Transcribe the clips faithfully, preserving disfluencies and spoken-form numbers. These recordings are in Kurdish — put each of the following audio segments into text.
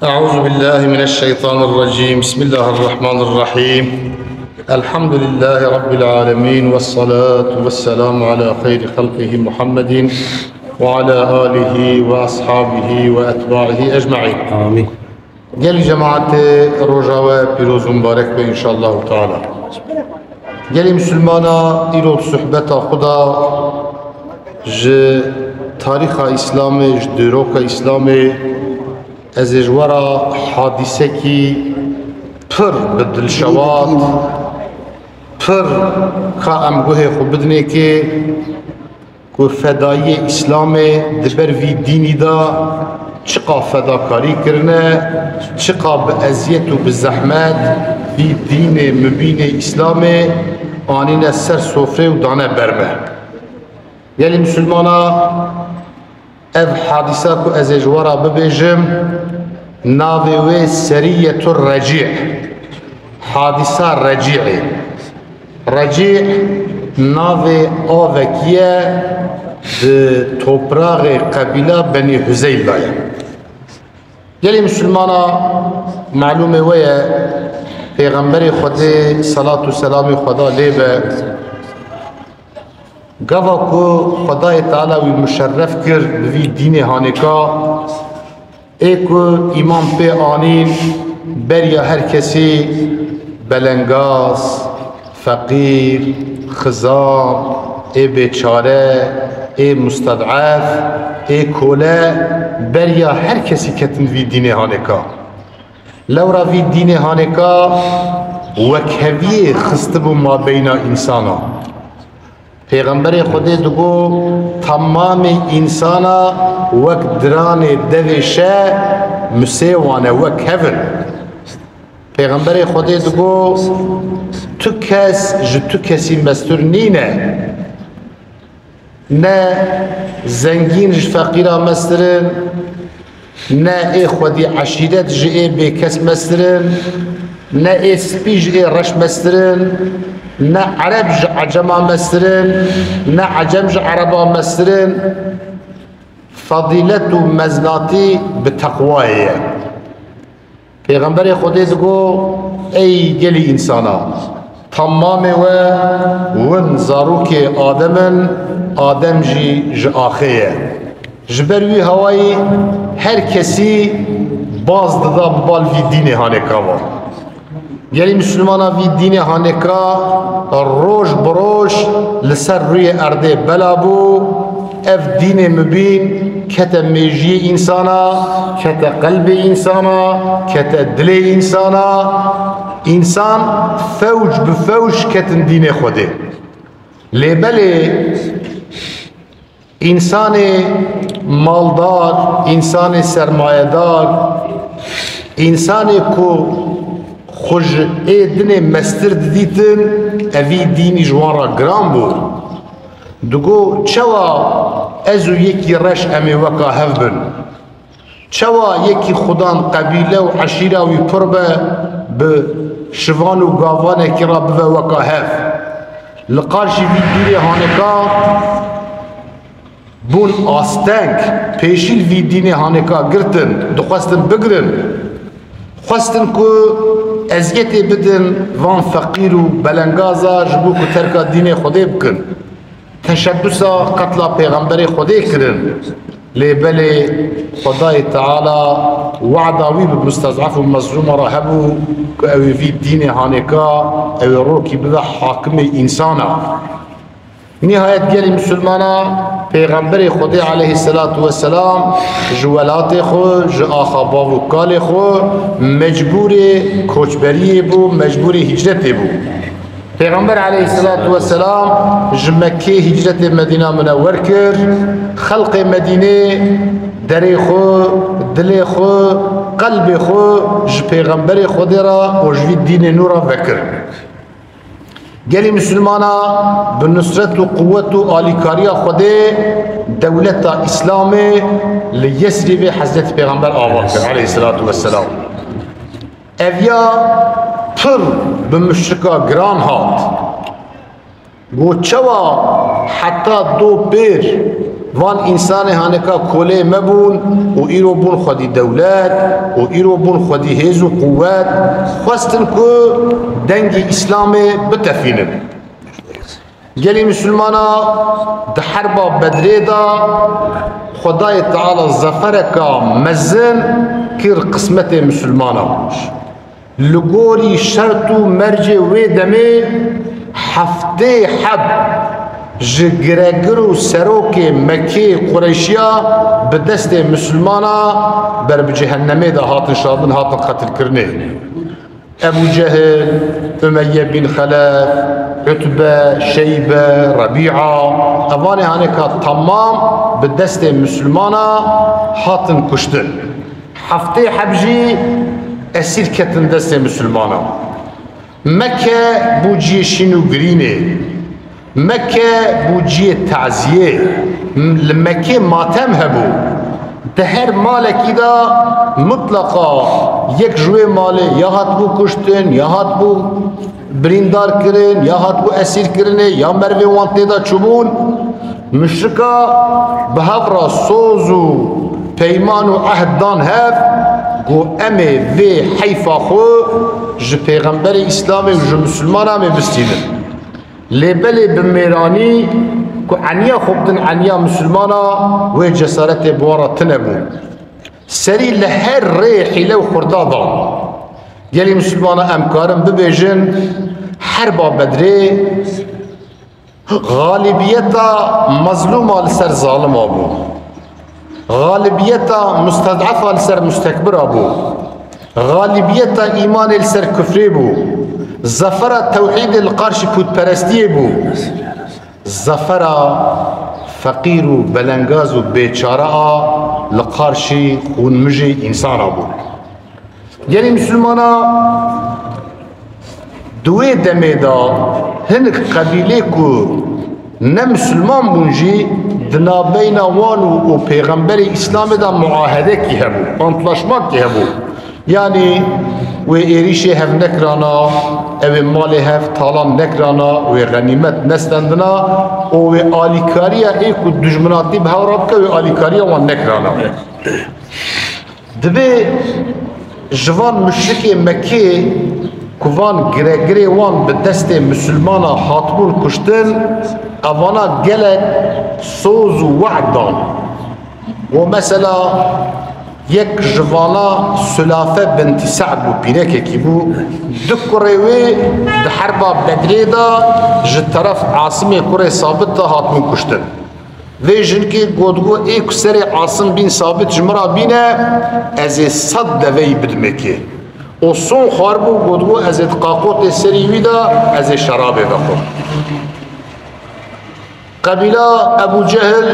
أعوذ بالله من الشيطان الرجيم. بسم الله الرحمن الرحيم. الحمد لله رب العالمين، والصلاة والسلام على خير خلقه محمد وعلى آله وأصحابه وأتباعه أجمعين. آمين. Gelî cemaetê, roja we pîroz û mibarek be înşallahu teala. Gelî misilmana, îro suhbeta xwe da ji tarîxa Îslamê, ji dîroka Îslamê, ez ê ji we re hadîsekî pir bi dilşewat, pir ka em guhê xwe bidinê kê, ku fedayiyê Îslamê di ber vî dînî de çiqa fedakarî kirine, çiqa bi eziyet û bi zehmet vî dînê mubînê Îslamê anîne ser sofrê û dane ber me. Gelî misilmana, ev hadîsa ku ez ê ji we re bibêjim, navê wê Seriyetur Recî, hadîsa Recî'ê. Recî navê avekî ye di topraxê qebîla Benî Huzeyl de ye. Gelî misilmana, malûmê we ye, Pêxemberê Xwedê, selat û selamê Xweda lê be, gava ku Xwedayê Teala wî muşerref kir bi vî dînê hanêka, ê ku îman pê anîn, beriya her kesî, belengaz, feqîr, xizan, ê bêçare, ê musted'ef, ê kole, beriya her kesî ketin vî dînê hanêka. Lewra vî dînê hanêka wekheviyê xistibû mabeyna însana. Pêxemberê Xwedê digo, temamê însana wek diranê devê şe misê wan e, wek hev in. Pêxemberê Xwedê digo, tu kes ji tu kesî mestir nîne. Ne zengîn ji feqîra mestir in, ne ê xwedî eşîret ji ê bêkes mestir in, ne ê spî ji ê reş mestir in, ne ereb ji ecema mestir in, ne ecem ji ereba mestir in. Fedîlet û meznatî bi teqwayê ye. Pêxemberê Xwedê digo, ey gelî însana, temamê we win zarokê Adem in, Adem jî ji axê ye. Ji ber wî hawayî her kesî baz dida bi bal vî dînê hanêka ve. Gelî misilmana, vî dînê hanêka roj bi roj li ser rûyê erdê bela bû. Ev dînê mubîn kete mêjiyê însana, kete qelbê însana, kete dilê însana. Însan fewc bi fewc ketin dînê Xwedê. Lê belê Însanê maldar, însanê sermayedar, însanê ku xwe ji ê dinê mestir didîtin, evî dînî ji wan re giran bû. Digo, çawa ez û yekî reş em ê weka hev bin? Çawa yekî xudan qebîle û eşîra wî pir be, bi şivan û gavanekî re bibe weka hev? Li qarşî vî dîrê hanêka bûn asteng, pêşî li vî dînê hanêka girtin, dixwestin bigirin. Xwestin ku eziyetê bidin van feqîr û belengaza ji bo ku terka dînê Xwedê bikin. Teşebbusa qetla Pêxemberê Xwedê kirin. Lê belê Xwedayê Teala wada wî bi mustez'ef û mezlûma re hebû ku ew ê vî dînê hanêka, ew ê rokî bibe hakimê însana. Nihayet gelî misilmana, Pêxemberê Xwedê aleyhisselatu vesselam ji welatê xwe, ji axa bav û kalê xwe mecbûrê koçberiyê bû, mecbûrê hicretê bû. Pêxember aleyhisselatu vesselam ji Mekkê hicretê Medîna Minewer kir. Xelqê Medînê derê xwe, dilê xwe, qelbê xwe ji Pêxemberê Xwedê re û ji vî dînê nû re vekir. Gelî misilmana bi nusret û quwet û alîkariya Xwedê dewleta Îslamê li Yesrîbê Hezretî Pêxember ava kir aleyhisselatu vesselam. Ev ya pir bi muşrika giran hat. Got, çawa heta do pêr Van însanê haneka kolê me bûn û îro bûn xwedî dewlet û îro bûn xwedî hêz û quwet, xwestin ku dengê Îslamê bitefînin. Gelî Misilmana di herba Bedrê de Xwedayê Teala zefereka mezin kir qismetê Misilmana. Li gorî şert û mercê wê demê heftê heb ji giregir û serokê Mekkê Qureyşiya bi destê Misilmana ber bi cehennemê de hatin şandin, hatin qetilkirinê. Ebû Cehil, Umeyye bin Xelef, Utbe, Şeybe, Rebîa, evanê haneka temam bi destê Misilmana hatin kuştin. Heftê heb jî esîr ketin destê Misilmana. Mekke bû ciyê şîn û girînê. Mekke bû ciyê taziyê. M-, li Mekkê matem hebû. Di her malekî de mutleqa yek ji wê malê ya hatibû kuştin, ya hatibû birîndar kirin, ya hatibû esîr kirinê, ya mervê wan tê de çûbûn. Muşrika bi hev re soz û peyman û ehd dan hev, got, "Em ê vê heyfa xwe ji Pêxemberê Îslamê û ji Misilmana em ê bistînin." Lê belê bi mêranî ku eniya xwe bidin eniya Misilmana, wê cesaretê bi wan re tune bû. Serî li her rê hîle û xurda dan. Gelî Misilmana em karin bibêjin, herba Bedrê, Xalibiyeta mezlûma li ser zalima bû. Xalibiyeta musted'efa li ser mustekbira bû. Xalibiyeta îmanê li ser kufrê bû. Zafera tewhîdê li qarşî pûtperestiyê bû. Zafera feqîr û belengaz û bêçare a li qarşî xûnmijê însana bû. Gelî Misilmana di wê demê de hinek qebîlê ku ne Misilman bûn jî di navbeyna wan û, û Pêxemberê Îslamê de muahedekî hebû, antlaşmakî hebû. Yanî wê êrîşê hev nekirana, ew ê malê hev talan nekirana, wê xenîmet nestendina û wê alîkariya ê ku dijminatî bi hev re bike, wê alîkariya wan nekirana. Divê ji van muşrikê Mekkê ku van giregirê wan bi destê Misilmana hatibûn kuştin, evana gelek soz û we'd dan. Û mesela yek ji vana Sulafe bintî Se'd bû, pîrekekî bû. Du kurê wê di herba Bedrê de ji teref Asimê kurê Sabit de hatibûn kuştin. Vê jinkê gotgo, ê ku serê Asim bîn Sabit ji min re bîne, ez ê sed deveyî bidimekê. Û son xwar bû, gotgo, ez ê di qaqotê serî wî de, ez ê şerabê vexwim. Qebîla Ebû Cehil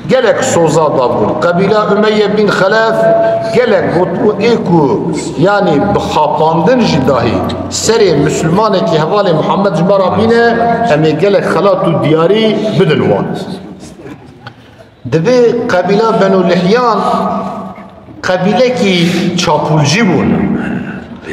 gelek soza dabûn. Qebîla Umeyye bîn Xelef gelek gotbû, ê ku, yanî bi xapandin jî dahî serê Misilmanekî hevalê Muhammed ji me re bîne, em ê gelek xelat û diyarî bidin wan. Divê qebîla Benu Lihyan qebîlekî çapulcî bûn.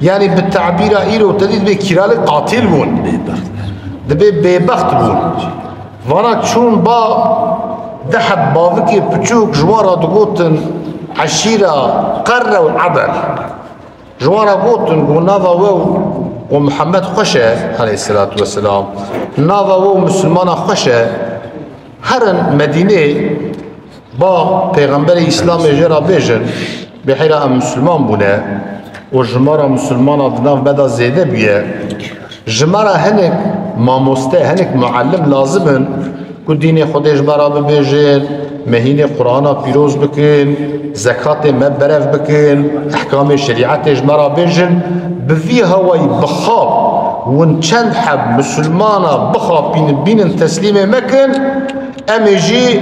Yanî bi tabîra îro te dî dibê kîralê qatîl bûn. Dibê bêbext bûn. Vana çûn ba deh heb bavikê piçûk ji wan re digotin eşîra Qerre û Edel. Ji wan re gotin ku nava we û, û Muhammed xweş e, aleyhisselatu vesselam. Nava we û Misilmana xweş e. Herin Medînê, ba Pêxemberê Îslamê jê re bêjin, bihêra em Misilman bûne û ji me re Misilmana di nav me de zêde bûye. Ji me re hinek mamoste, hinek muallim lazim in. Ku dînê Xwedê ji me re bibêjin, me hînê Qur'ana pîroz bikin, zekatê me berev bikin, ehkamê şerîetê ji me re bêjin, bi vî hawayî bixap, win çend heb misilmana bixapînin, bînin teslîmê me kin, em ê jî,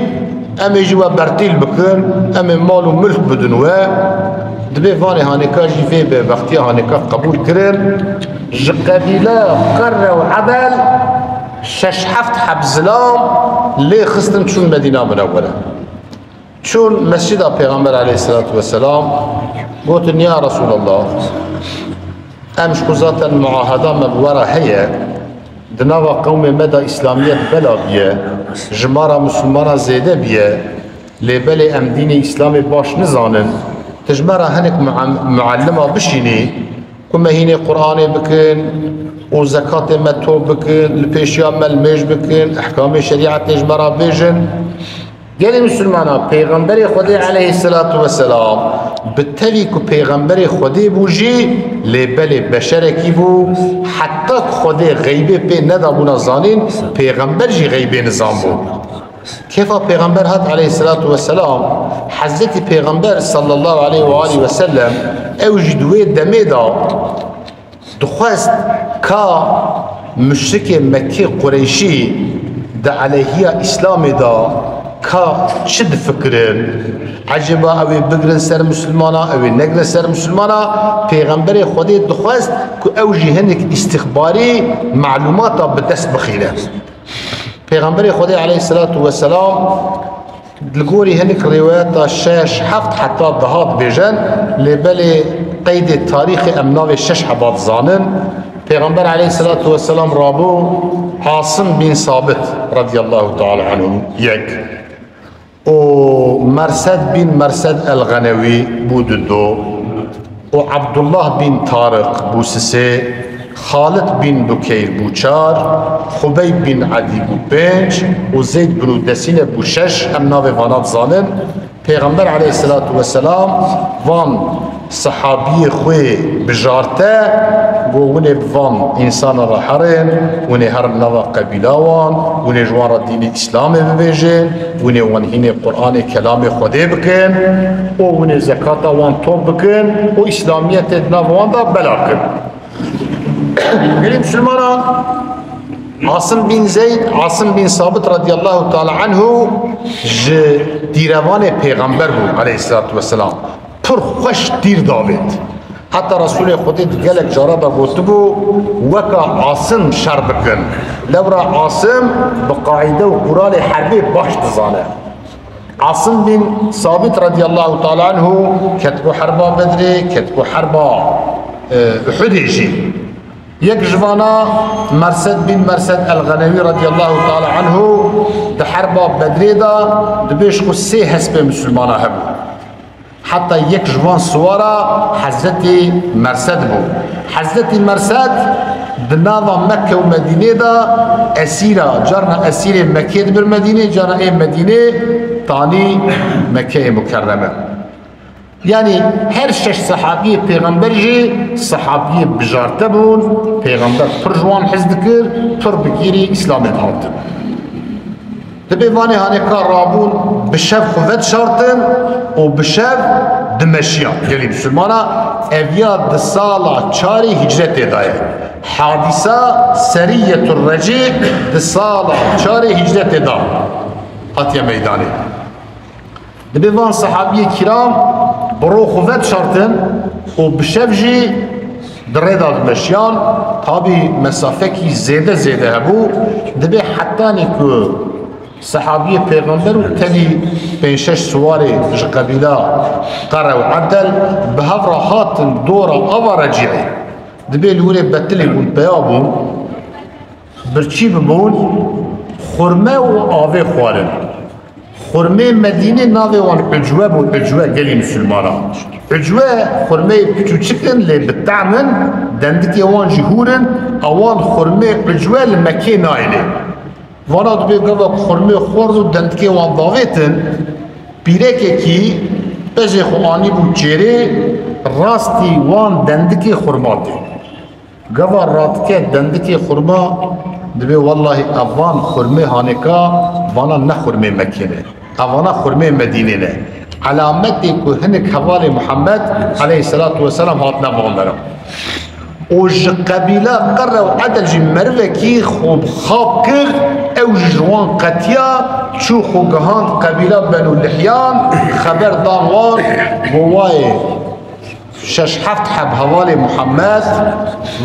em ê jî we bertîl bikin, em ê mal û milk bidin we. Dibê vanê hanêka jî vê bêbextiya hanêka qebûl kirin. Ji qebîleya Qerre û Edel şeş heft heb zilam lê xistin, çûn Medîna Munewwere. Çûn mescida Pêxember aleyhisselatu vesselam, gotin, ya Resulallah, em ji xwe zaten muaheda me bi we re heye, Di nava qewmê me de îslamiyet bela bûye, ji me re misilmana zêde bûye, lê belê em dînê îslamê baş nizanin. Tu ji me re hinek muam-, muallima bişînî, ku me hînê Qur'anê bikin û zekatê me top bikin, li pêşiya me limêj bikin, ehkamê şerîetê ji me re bêjin. Gelê misilmana, Pêxemberê Xwedê aleyhisselatu vesselam, bi tevî ku Pêxemberê Xwedê bû jî, lê belê beşerekî bû, heta ku Xwedê xeybê pê nedabûna zanîn, Pêxember jî xeybê nizanbû. Kêfa Pêxember hat aleyhisselatu vesselam, Hezretî Pêxember sallallahu aleyhi ve aleyhi ve sellem, ew jî di wê demê de dixwest ka muşrikê Mekkê Qureyşî di aleyhiya Îslamê de ka çi difikirin? Ecêba ew ê bigirin ser misilmana, ew ê negirin ser misilmana? Pêxemberê Xwedê dixwest ku ew jî hinek îstixbarî malûmata bi dest bixîne. Pêxemberê Xwedê aleyhisselatu vesselam, li gorî hinek rîwayeta şeş, heft heta deha dibêjin, lê belê qeydê tarîxê em navê şeş heba dizanin. Pêxember aleyhisselatu vesselam rabû Asim bin Sabit radiyallahu teala anhu yek û Mersed bin Mersed el-Xenewî bû dido û Abdullah bin Tariq bû sisê, Xalid bin Bukeyr bû çar, Xubeyb bin Edî bû pênc û Zeyd bin Desîne bû şeş, em navê vana dizanin. Pêxember aleyhisselatu vesselam van sehabiyê xwe bijarte, got, hûn ê bi van însana re herin, hûn ê herin nava qebîla wan, hûn ê ji wan re dînê Îslamê bibêjin, hûn ê wan hînê Qur'anê kelamê Xwedê bikin û hûn ê zekata wan top bikin û Îslamiyetê di nav wan de bela bikin. Gelî misilmana, Asim bin Zeyd, Asim bin Sabit radiyallahu teala anhu ji dîrevanê Pêxember bû aleyhisselatu vesselam. Pir xweş tîr davêt. Heta Resûlê Xwedê di gelek cara de gotibû, weka Asim şer bikin. Lewra Asim bi qaîde û quralê herbê baş dizane. Asim bin Sabit radiyallahu teala anhu ketibû herba Bedrê, ketibû herba, e, Uhudê jî. Yek ji vana Mersed bin Mersed el-Xenewî radiyallahu teala anhu di herba Bedrê de dibêj ku sê hespê misilmana hebû. Heta yek ji van siwara Hezretî Mersed bû. Hezretî Mersed di nava Mekke û Medînê de esîra, carna esîrê Mekkê dibir Medînê, carna ê Medînê tanî Mekkeyê Mukerreme. Yanî her şeş sehabiyê Pêxember jî sehabiyê bijarte bûn, Pêxember pir ji wan hez dikir, pir bi gîrî Îslamê dihatin. Dibê vanê hanê ka rabûn bi şev xwe vedişartin û bi şev dimeşiyan. Gelî misilmana, ev ya di sala çarê hicretê de ye. Hadîsa Serîyetur Recî di sala çarê hicretê de hatiye meydanê. Dibê van sehabiyê kiram bi ro xwe vedişartin û bi şev jî di rê de dimeşiyan, tabî mesafekî zêde zêde hebû. Dibê hetanî ku sehabiyê Pêxember û tevî pênc şeş siwarê ji qebîla Qere û Edel bi hev re hatin dora ava Recî'ê. Dibê li wirê betilê bûn, peya bûn, birçî bibûn, xurme û avê xwarin. Xurmê Medînê navê wan ucwe bû, ucwe gelî misilmana. Ucwe xurmeyê piçûçik in, lê bi tehm in, dendikê wan jî hûr in, ewan xurmê ucwe li Mekkê nayêne. Vana dibê gava ku xurmê xwar û dendikê wan davêtin, pîrekekî pejê xwe anîbû çêrê, rastî wan dendikê xurma tê. Gava radike dendikê xurma, dibê wellahî ev van xurmê hanêka, vana ne xurmê Mekkê ne. Ev vana xurmê Medînê ne. Elametê ku hinek hevalê Muhammed aleyhisselatu vesselam hatine van deran. Û ji qebîla Qerre û Edel jî merivekî xwe bi xap kir, ew jî ji wan qetiya, çû xwe gihand qebîla Benû Lihyan, xeber dan wan, got wayê şeş heft heb hevalê Muhammed,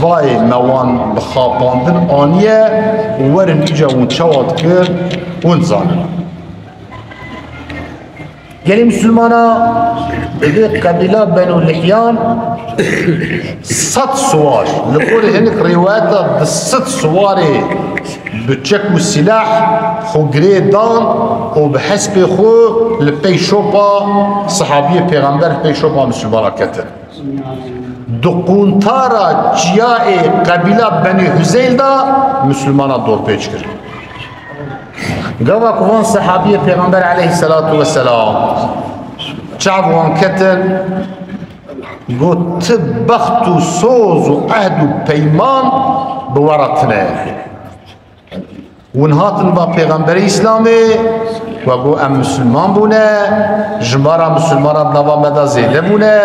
vayê me wan bi xapandin aniye û werin îca hûn çawa dikir, hûn dizanin. Gelî misilmana, Dibê qebîla Benû Lihyan sed siwar, li gorî hinek rîwayeta di sed siwarê bi çek û sîlah xwe girê dan û bi hespê xwe li pey şopa sehabiyê pêxember, li pey şopa misilmana ketin. Di quntara çiyayê qebîla Benî Huzeyl de misilmana dorpêç kirin. Gava ku van sehabiyê Pêxember aleyhisselatu vesselam çav wan ketin, got, "Ti bext û soz û ehd û peyman bi we re tune." Hûn hatin va Pêxemberê Îslamê, we got, "Em misilman bûne, jimara misilmana di nava me de zêde bûne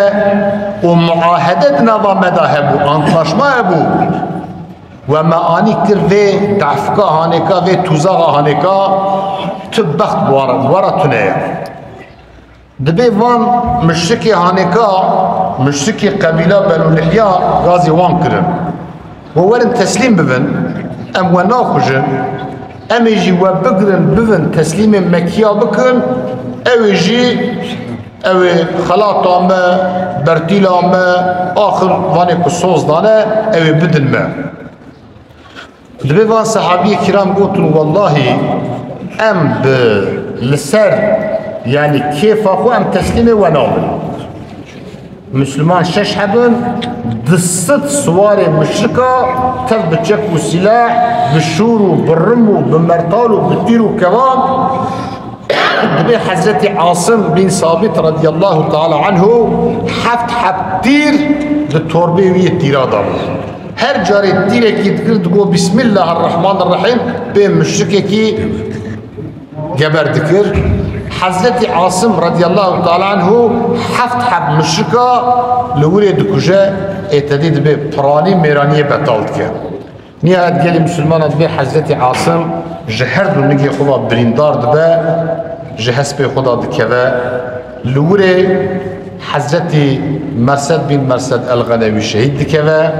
û muahede di nava me de hebû, antlaşma hebû." We me anî kir vê dehfika hanêka, vê tûzaxa hanêka, tu bext bi we re, bi we re tune ye. Dibê van muşrikê hanêka, muşrikê qebîla Benû Lihya gazê wan kirin. We werin teslîm bibin, em we naxujin, em ê jî we bigirin, bibin teslîmê Mekkiya bikin, ew ê jî, ew ê xelata me, bertîla me, axir vanê ku soz dane, ew ê bidin me. Dibê van sehabiyê kiram gotin, "Wellahî em bi li ser, yanî kêfa xwe em teslîmê we nabin." Misliman şeş hebin, du sed siwarê muşrika tev bi çek û sîlah, bi şûr û bi rim û bi mertal û bi tîr û kevan. Dibê Hezretî Asim bin Sabit radiyallahu teala anhu heft heb tîr di torbê wî yê tîra de bû. Her carê tîrekî dikir, digot, "Bismillahirrahmanirrahîm", pê muşrikekî geber dikir. Hezretî Asim radiyallahu teala anhu heft heb muşrika li wirê dikuje, ê tedî dibê piranî mêraniyê betal dike. Nihayet gelê misilmana dibê Hezretî Asim ji her du nigê xwe ve birîndar dibe, ji hespê xwe de dikeve. Li wirê Hezretî Mersed bin Mersed el-Xenewî şehîd dikeve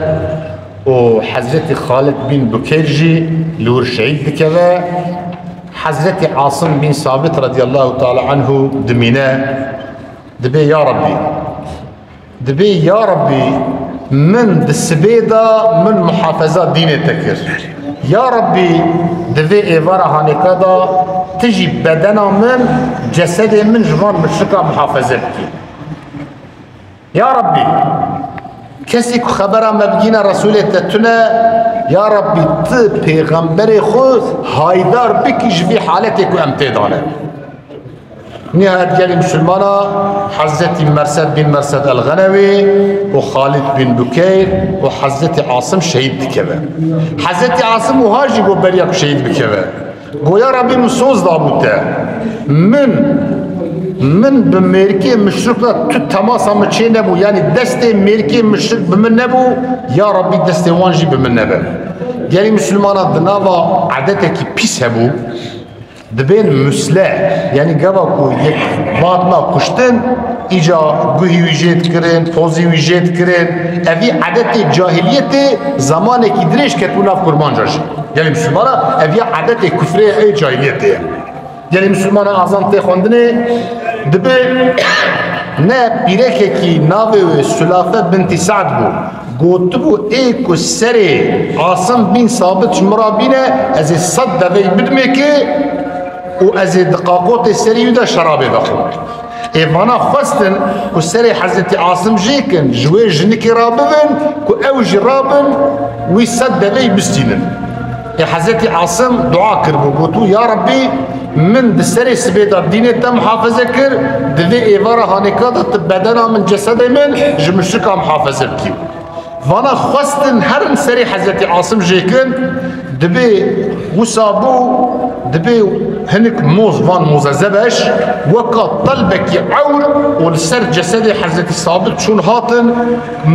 û Hezretî Xalid bin Bukeyr jî li wir şehîd dikeve. Hezretî Asim bin Sabit radiyallahu teala anhu dimîne, dibê, "Ya Rabbî, dibê, ya Rabbî, min di sibê de min muhafeza dînê te kir. Ya Rabbî, di vê êvara hanêka de tu jî bedena min, cesedê min ji van muşrika muhafeze bikî. Ya Rabbî, kesî ku xebera me bigîne Resûlê te tune, ya Rabbî, tu pêxemberê xwe haydar bikî ji vî haletê ku em tê de ne." Nihayet gelê misilmana Hezretî Mersed bin Mersed el-Xenewî û Xalid bin Bukeyr û Hezretî Asim şehîd dikeve. Hezretî Asim wiha jî got beriya ku şehîd bikeve. Got, "Ya Rabbî, min soz dabû te. Min, min bi mêrikê muşrik re tu temasa min çê nebû. Yanî destê mêrikê muşrik bi min nebû. Ya Rabbî, destê wan jî bi min nebe." Gelî misilmana di nava edetekî pîs hebû. Dibên musle, yanî gava ku yek hatna kuştin, îca guhî wî jê dikirin, pozî wî jê dikirin. Evî edetê cahiliyetê zamanekî dirêj ketibû nav kurmanca jî. Gelê misilmana, ev ya edetê kufrê ê cahiliyetê ye. Gelê misilmana azan tê xwendinê, dibê ne pîrekekî navê wê Sulafe bintî Sa'd bû. Gotibû, ê ku serê Asim bin Sabit ji min re bîne, ez ê sed deveyî bidimê kê û ez ê di qaqotê serî wî de şerabê vexwim. Ê vana xwestin ku serê Hezretî Asim jê kin, ji wê jinikê re bibin, ku ew jî rabin, wî sed deveyî bistînin. Ê Hezretî Asim dua kiribû, gotibû, "Ya Rabbî, min di serê sibê de dînê te muhafeze kir, di vê êvara hanêka de tu bedena min, cesedê min ji muşrika muhafeze bikî." Vana xwestin herin serê Hezretî Asim jê kin, dibê wisa bû, dibê hinik moz, van moze zebeş, weka telbekî ewr û li ser cesedê Hezretî Sabit çûn hatin,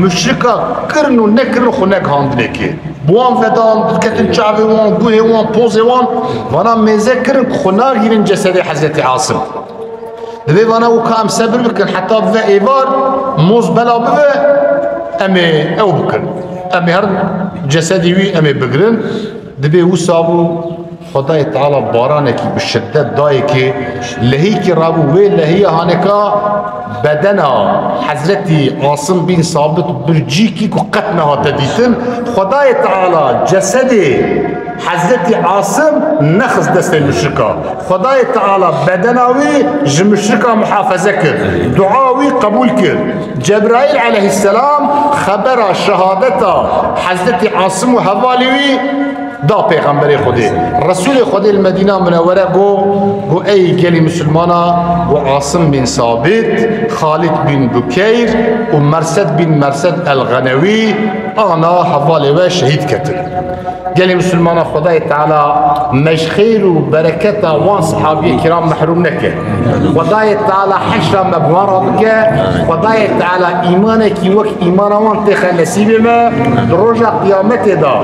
muşrika kirin û nekirin xwe negihandinê kê. Bi wan ve dan, diketin çavê wan, guhê wan, pozê wan, vana mêze kirin ku xwe nagîrin cesedê Hezretî Asim. Dibê vana weka em sebir bikin, heta bive êvar, moz bela bive, em ê ew bikin. Em ê her cesedî wî em ê bigirin. Dibê wisa bû, Xwedayê Teala baranekî bi şiddet dayê ki lehîkî rabû, wê lehiya haneka bedena Hezretî Asim bin Sabit bir cîkî ku qet nehate dîtin. Xwedayê Teala cesedê Hezretî Asim nexist destê muşrika. Xwedayê Teala bedena wî ji muşrika muhafeze kir. Dua wî qebûl kir. Cebraîl aleyhisselam xebera şehadeta Hezretî Asim û hevalê wî da Pêxemberê Xwedê. Resûlê Xwedê li Medîna Munewwere got, got, ey gelî misilmana, got, Asim bin Sabit, Xalid bin Bukeyr û Mersed bin Mersed el-Xenewî ana hevalê we şehîd ketin. Gelî misilmana, Xwedayê Teala me ji xêr û bereketa wan sehabiyê kiram mehrûm neke. Xwedayê Teala heşra me bi wan re bike. Xwedayê Teala îmanekî wek îmana wan têxe nesîbê me. Di roja qiyametê de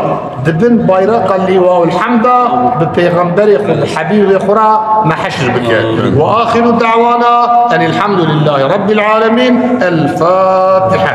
di bin bayraqa Lîwaul Hemda bi pêxemberê xwe, bi hebîbê xwe re me heşr bike. Ve axiru da'wana enil hamdulillahî rabbil alemin. El Fatiha.